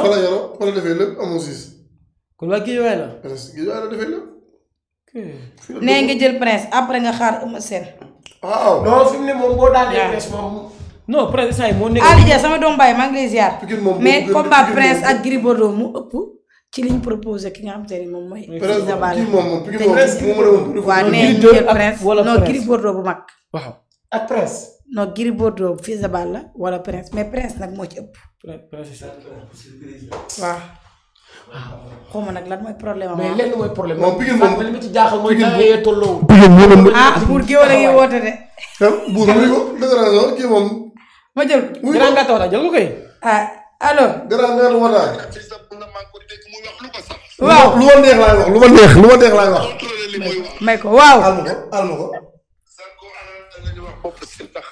fa la yoroo fa la defee lépp amoo siis. kon waa Guédiawaye la. presque Guédiawaye la defee lépp. nee nga jël prince après nga xaar Eumeu Sène. waaw non fi mu ne moom boo daanee prince moom. non prince saa yi moo nekk. Aliou Dia sama doom baay maa ngi lay ziar. Pikine moom mais combat prince ak Gris Bordeaux mu ëpp ci liñ proposé ki nga xam te ne moom mooy. prince kii moom Pikine moom moo waaw nee ñu jël prince non Gris Bordeaux bu mag. waaw ak prince. non Gris Bordeaux Fils de Balla wala prince mais prince nag moo ci ëpp. waaw. xaw ma nag lan mooy problème am. mais lenn mooy problème moom Pikine moom li ma ci jaaxal mooy da ngay tolloo. ah buur géwél a ngi woote de. buur muy ko déclaration kii moom. ma jël. grand nga taw jël nga koy. ah allo. grand nga lu ma daal. waaw lu ma neex laay wax lu ma neex laay wax. may ko waaw. alma ko.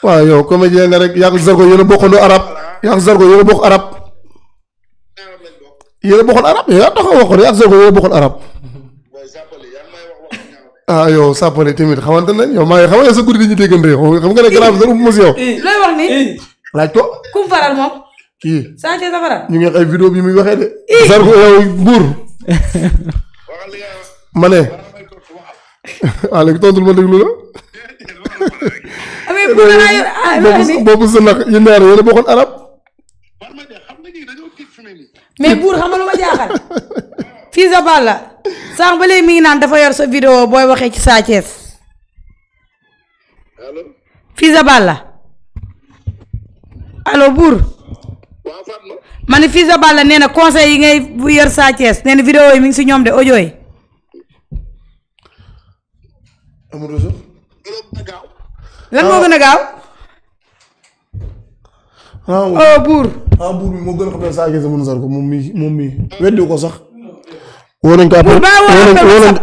waaw yow comédien nga rek yaa ngi Zarko yéen a bokkandoo arab yaa ngi Zarko yéen a bokk arab yéen a bokkoon arab yaa tax a wax ko yaa ngi Zarko yéen a bokkoon arab ah yow Sapale tamit xamante nañ yow maa ngi xam nga sa guddi dañuy déggante xam nga ne grave dara mu si yow. looy wax ni. laaj ko. kum faral moom. kii Sa Thiès a faral. ñu ngi ay vidéo bi muy waxee de. Zarko yow buur. ma ne. waaw léegi tontul ma déglu la. mais buur da laa yor boobu sa nag yéen ñaar yéen a bokkoon arab. mais buur xam nga lu ma jaaxal. Fils de Balla sànq ba léegi mi ngi naan dafa yor sa vidéo booy waxee ci Sa Thiès. allo. Fils de Balla. allo buur. waaw Fatma. ma ne Fils de Balla nee na conseil yi ngay bu yor Sa Thiès nee na vidéo yi mi ngi si ñoom de audio yi. amul réseau. lan moo gën a gaaw. oh buur. buur bi moo gën a xam ne Sa Thiès mën Zarko moom mii weddi ko sax. woo nañ ko appel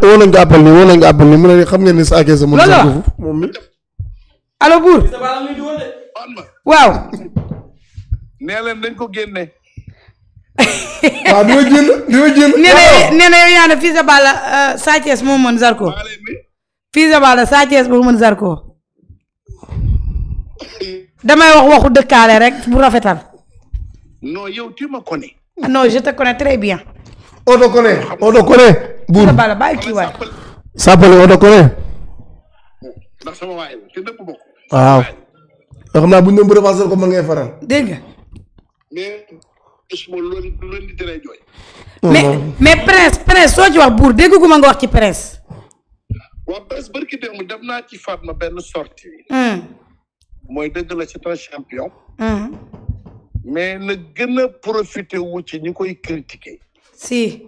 woo nañ ko appel nii mu ne xam ngeen ne Sa Thiès mën Zarko moom mi. allo buur. waaw. nee leen dañ ko génne. waaw dina génn. nee na yow yaa ne Fils de Balla Sa Thiès moo mën Zarko. Fils de Balla Sa Thiès moo mën Zarko. damay wax waxu dëkkaale rek bu rafetal. non yow tu me connais. non je te connais très bien. on te connaît. buur Fils de Balla bàyyi kii waay. Sapale on te connaît. ndax sama waay la te dëpp bokk. waaw. xam naa bu ñu doon bëri Zarko ko mën ngay faral. dégg nga. mais est-ce que loolu di tere jooy. mais prince soo ci wax buur dégguma nga wax ci prince. waa presse barki démb dem naa ci Fatma benn sortie. mooy dëgg la c'est un champion. mais na gën a profité wu ci ñi koy critiquer. si.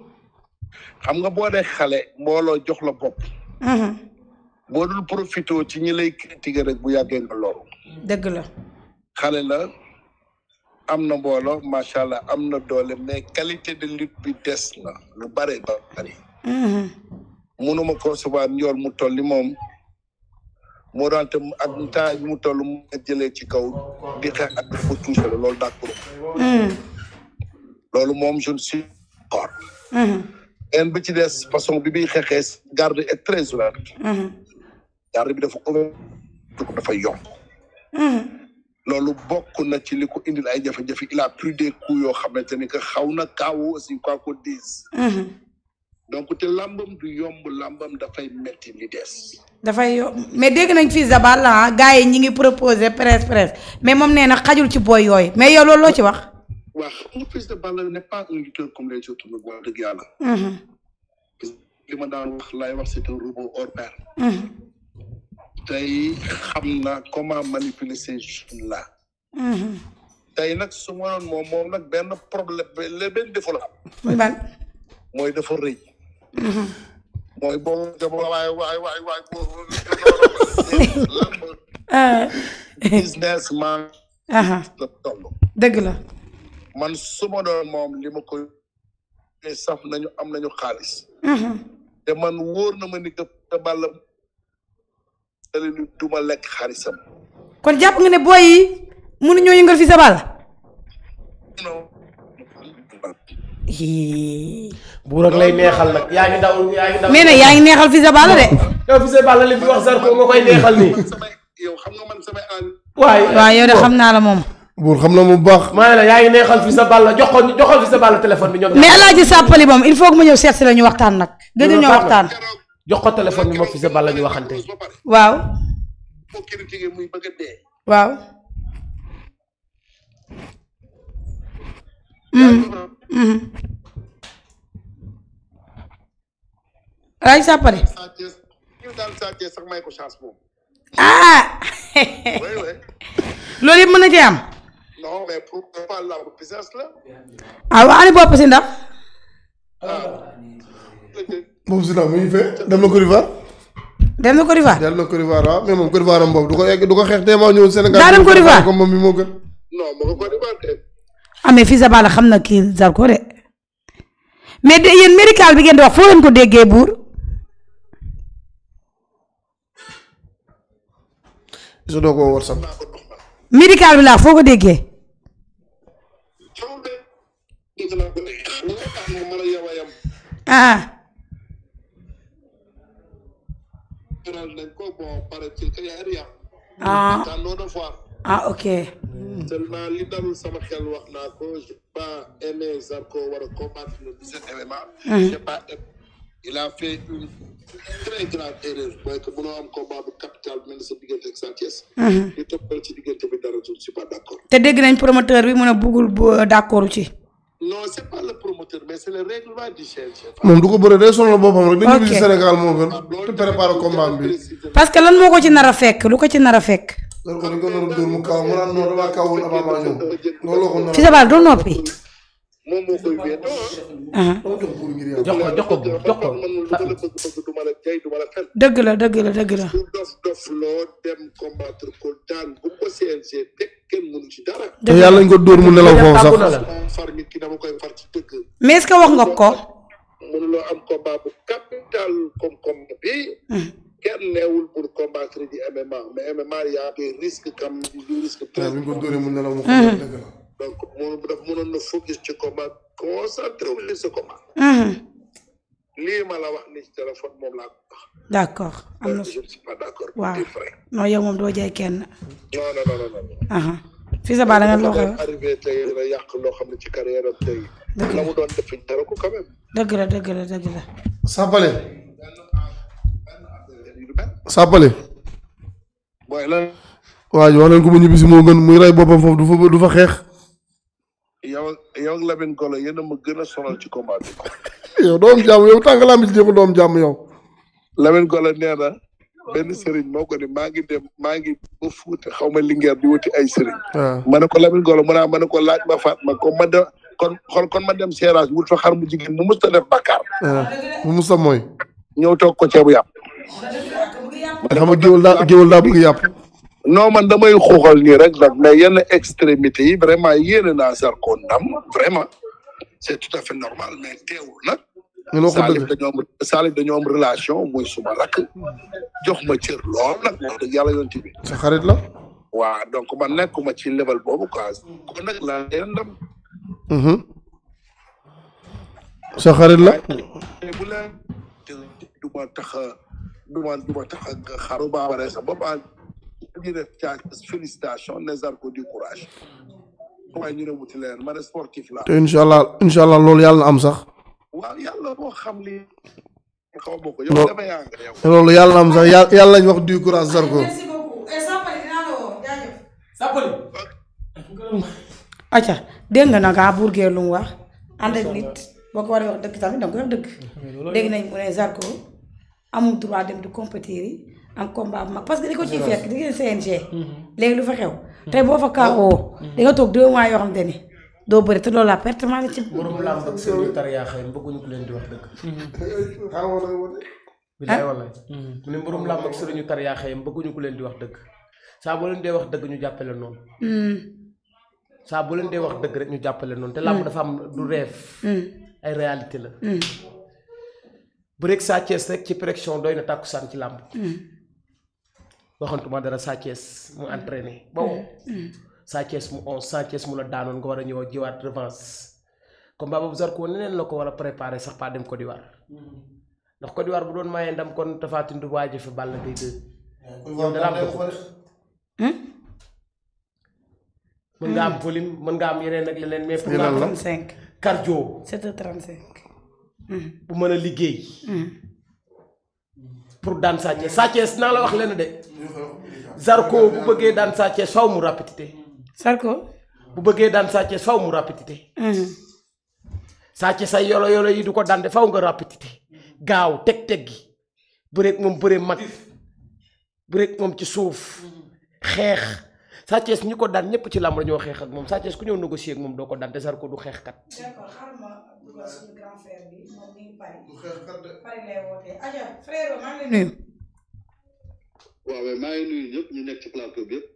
xam nga boo dee xale mbooloo jox la bopp. boo dul profité ci ñi lay critiquer rek bu yàggee nga loolu. dëgg la. xale la am na mbooloo macha allah am na doole mais qualité de lutte bi des na lu bare ba bari. mënuma concevoir njool mu toll ni moom. moo daan te ak temps bi mu toll mu jëlee ci kaw di xeex ak dafa touché la loolu d'accord. loolu moom je ne suis pas. en bi ci des façon bi muy xeexee garde est très ouverte. garde bi dafa ouverte dafa yomb. loolu bokk na ci li ko indil ay jafe-jafe il a pris des coups yoo xamante ni que xaw na kaawoo aussi quoi qu'on dise. donc te lambam du yomb lambam dafay metti li des. dafay yomb mais dégg nañ Fils de Balla gars yi ñi ngi proposé presse mais moom nee na xajul ci boy yooyu mais yow loolu loo ci wax. waaw xam nga Fils de Balla n'est pas un lutteur comme les autres nag wax dëgg yàlla. li ma daan wax laay wax c'est un robot hors pair. tey xam na comment manipuler ces jeunes là. tey nag su ma doon moom nag benn problème le benn défaut la am. muy ban. mooy dafa rëy. mooy boobu waay. businessman. la toll. dëgg la. man su ma doon moom li ma koy saf nañu am nañu xaalis. te man wóor na ma ni que te Balla du ma lekk xaalisam. kon jàpp nga ne booy yi mënuñoo yëngal Fils de Balla. buur ak lay neexal nag yaa ngi daw. mais nag yaa ngi neexal Fils de Balla de. yow Fils de Balla li fi wax Zarko nga koy neexal nii. yow xam nga man samay waaw yow de xam naa la moom. buur xam na mu baax. maa ne la yaa ngi neexal fi sa balla joxal fi sa balla téléphone bi ñoom. mais Alaaji Sàppali moom il faut que ma ñëw seet si la ñu waxtaan nag. gëj ñoo waxtaan. jox ko téléphone bi moom fi sa balla ñu waxante. waaw. waaw. Alaaji Sàppali. ah. loolu yëpp mën na cee am. non mais pour pas la business la. ah waa ani bopp si ndax. moom si ndax mu ngi fee dem na Côte d'Ivoire. dem na Côte d'Ivoire. dem na Côte d'Ivoire waaw mais moom Côte d'Ivoire am boobu du ko xeex téemaa ñëw Sénégal. daa dem Côte d'Ivoire comme moom mi moo gën. non mu nga Côte d'Ivoire de. ah mais fii sa bala xam na kii Zarko de mais de yéen médical bi ngeen di wax foo leen ko déggee buur. su doo ko WhatsApp. médical bi laa foo ko déggee. ah. ah ok. seulement li dalul sama xel wax naa ko j'ai pas aimé Zarko war a combattre le 17 MMA. j'ai pas aimé. Il a fait une très grave erreur mooy que mënoo am combat bu capital mel ni sa diggante ak Sa Thiès. ñu toppal ci diggante bi dara je ne suis pas d'accord. te dégg nañ promoteur bi mu ne bëggul d'accord ci. non c'est pas le promoteur mais c'est le règlement du CNG. moom du ko bëre day sonal boppam rek. dañu ñibbi Sénégal moo gën te préparer combat bi. parce que lan moo ko ci nar a fekk lu ko ci nar a fekk. Zarko dañ ko nar a dóor mu kaw mu naan noonu damaa kawul avant maa ñëw looloo ko nar a. fi sa baal doo noppi. moom moo koy wéet. jox ko dëgg la dëgg la dëgg la. bu dof loo dem combattre ko daan bu ko CNG teg kenn mënu ci dara. te yàlla nañ ko dóor mu nelaw foofu sax. far nit ki dama koy far ci dëgg. mais est-ce que wax nga ko. mënuloo am combat bu capital comme combat bi. kenn neewul pour combattre di MMA mais MMA y a des risques comme du risque. waaw bi ñu ko dóoree mu nelaw mu xam dëgg la. donc moom dafa mënoon na focus ci combat concentré wu ci sa combat. lii ma la wax ni ci téléphone moom laa ko wax. d'accord am na. je ne suis pas d'accord. waaw non yow moom doo jaay kenn. non non non non. fii sa baal da nga loo xam. arrivé tey dina yàq loo xam ne ci carrière am tey. la mu doon def dara ko quand même. dëgg la dëgg la dëgg la. Sàppale. Sàppale. booy lan. waa ji wax nañ ko mu ñibbi si moo gën muy rey boppam foofu du fa xeex. yow ak Lamine Golo yéen a ma gën a sonal ci combat bi. yow doom jàmm yow tànk laa mi ci jéem doom jàmm yow. Lamine Golo nee na benn sëriñ moo ko ni maa ngi ba Fuuta xaw ma Linguère di wuti ay sëriñ. waaw ma ne ko Lamine Golo ma ne ko laaj ma faat ma kon ma dem Seeraas wut fa xar mu jigéen mu musta def bakkaar. bu musta mooy. ñëw toog ko ceebu yàpp. xam nga géwël daa bëgg yàpp. non man damay xuuxal nii rek nag mais yenn extrémité yi vraiment yéene naa Zarko ndam vraiment c'est tout à fait normal mais teewul nag. Salif dañoo am relation muy suma rakk jox ma cër lool nag wax dëgg yàlla yonti bi. sa xarit la. waaw donc man nekkuma ci level boobu quoi kon nag laa leen ndam. sa xarit la. bu leen du ma tax a xaru baabare sax ba ba ñu def félicitation ne Zarko du courage waaye ñu ne wuti leen man sportif la. te incha allah loolu yàlla na am sax. waaw yàlla boo xam li xaw ma ko yow dama yaa nga yow. loolu yàlla na am sax yàlla lañ wax du courage Zarko. acca dégg nga nag buur gee lu mu wax ànd ak nit boo ko waree wax dëgg tamit danga koy wax dëgg. dégg nañ mu ne Zarko amul droit dem di compétir yi am combat bu mag parce que di ko ciy fekk di ngeen CNG. léegi lu fa xew. tey boo fa kaawoo. di nga toog 2 mois yoo xamante ni doo bëri te loolu la perte maa la ci. borom làmb ak sëriñ tariyaax yi bëgguñu ko leen di wax dëgg. bilaay wallaay. mu ne borom làmb ak sëriñu tariyaax yi bëgguñu ko leen di wax dëgg saa boo leen dee wax dëgg ñu jàppale noonu. saa boo leen dee wax dëgg rek ñu jàppale noonu te làmb dafa am du rêve. ay réalité la. bu rek Sa Thiès rek ci pression doy na tàkkusaan ci làmb. waxantuma dara Sa Thiès mu entraîné bon. Sa Thiès mu 11 Sa Thiès mu la daanoon nga war a ñëw jiwaat revanche combat boobu Zarko neneen la ko war a préparer sax pas dem Côte d'Ivoire ndax Côte d'Ivoire bu doon mayee ndam kon Tapha Tine du waaj fi Balla Gaye 2. yow dara am mën nga am volume mën nga am yeneen ak leneen mais pour 7h35. cardio 7h35. bu mën a liggéey pour daan Sa Thiès naa la wax leen de Zarko bu bëggee daan Sa Thiès faw mu rapidité Zarko bu bëggee daan Sa Thiès faw mu rapidité Sa Thiès ay yolo yi du ko daan de faw nga rapidité gaaw teg gi bëreeg moom bëree mag bëreeg moom ci suuf xeex Sa Thiès ñi ko daan ñëpp ci làmb la ñoo xeex ak moom Sa Thiès ku ñëw négocier ak moom doo ko daan te Zarko du xeexkat. d'accord xaaral ma dugal suñu grand frère bi moom mi ngi Paris. du xeexkat de. Paris lay wootee Adja frère maa ngi lay nuyu. waaw maa ngi nuyu ñëpp ñu nekk ci plateau bi yëpp.